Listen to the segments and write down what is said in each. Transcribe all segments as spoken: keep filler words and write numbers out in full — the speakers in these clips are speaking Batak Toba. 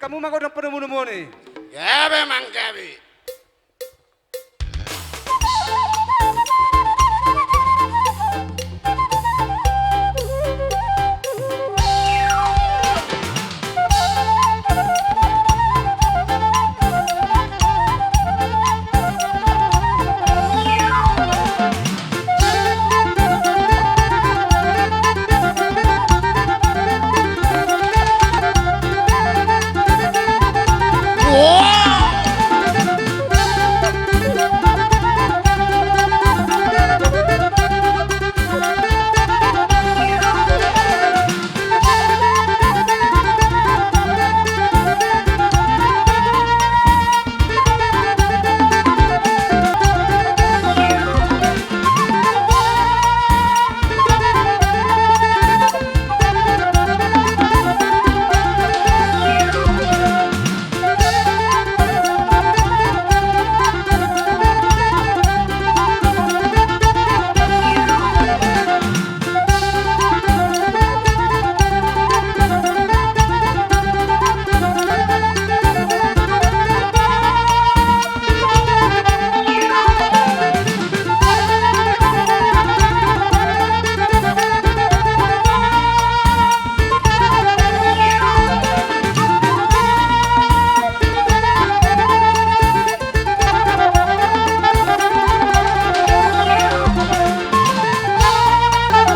Muna godang padomudomuon i. Gabe manggabe.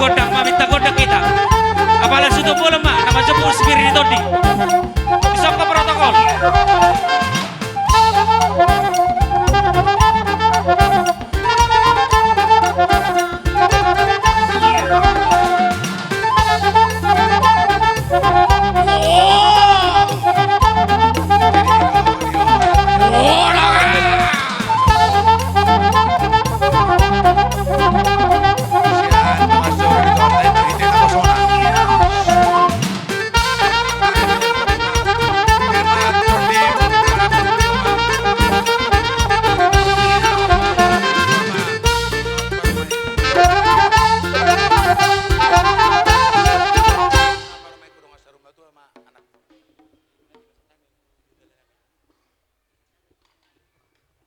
Gondang ma, minta gondang hita. Apala sudo bolon ma na manjemput si Pir ni Tondi. Bisa ka protokol.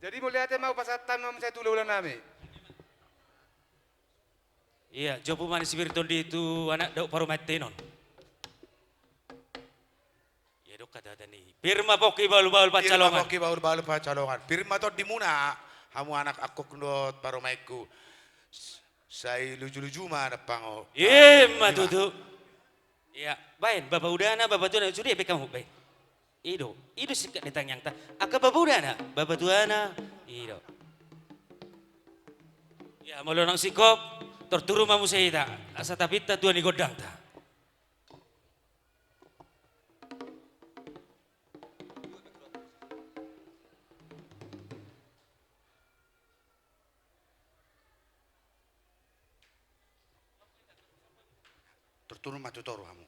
Jadi mauliate ma hupasahat hami ma muse tu hulahula nami. Ia, jompu ma ni si Pir ni Tondi tu anak dao parumaen ta on. Ia, dok hata-hata ni. Pir ma pongki bahulbahul pansalongan. Pir ma pongki bahulbahul pansalongan. Pir ma tondimuna, hamu anak angkok dohot parumaenku. Sai lujuluju ma na pango. Ima tutu. Ia, baen, bapa udana, bapa tuana, sude pe hamu, baen. I do, i do singkat ni tangiangta. Angka bapa udana, bapa tuana, i do. Ia, molo naung singkop, torturu ma muse hita. Asa tapinta tua ni gondangta. Torturu ma tu toru hamu.